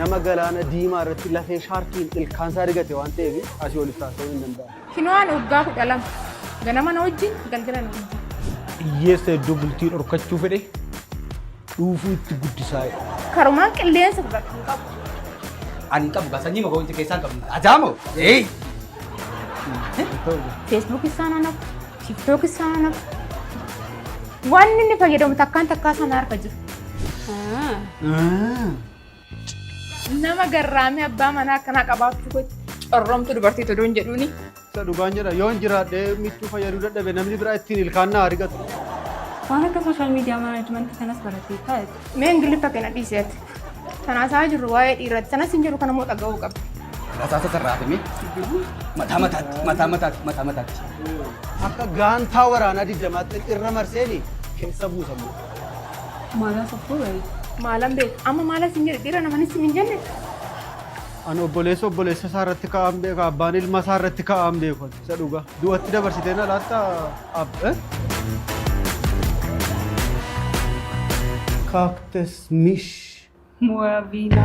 Nama galaana diimaa irratti lafee shaarkiin ilkaansaa rigate waan ta'eef asii olitti haasa'uu hin danda'amu. Kinoo ani waggaa 12 ganama na wajjin galgala na wajjin. Hiyyeessa iddoo bultii dhorkachuu fedhe dhuufuu itti guddisaa jedhe. Karumaan qilleensa fudhadhu hin qabu. Ani hin qabu gaa sanyii makoo wanti keessaa hin qabnu. Ajaamoo! Ee! Facebook isaa na nafu, TikTok isaa na nafu. Wanni inni fayyadamu takkaan takkaa sana harka jiru. Nama garraamii abbaa manaa akkanaa qabaachuu kootti corromtu dubartii todoon jedhuuni. Isa dhugaan jedha yoon jiraadhee michuu fayyaduu dadhabe namni biraa ittiin ilkaan na argatu. Waan akka social media management kanas baratteettaa jette. Mee Ingiliffa kee na dhiisi ati. Kan haasa'aa jirru waa'ee dhiirati. Sanas hin jedhu kana immoo dhaga'uu qabda. Rasaasa sarraafame mataa mataatti mataa mataatti mataa mataatti. Akka gaantaa waraanaa 20tti irra marseeni keessa buusamu. Maal haasoftuu wayii? Maalan beeka. Amma maalan sin jedhe dhiira namanis sin hin jenne. Ani obboleessa obboleessa isaa irratti ka'aan beeka abbaan ilma isaa irratti ka'aan beeku isa dhugaa. Du'atti dabarsitee na laatta ab eh? Cactus mish. Moa vina.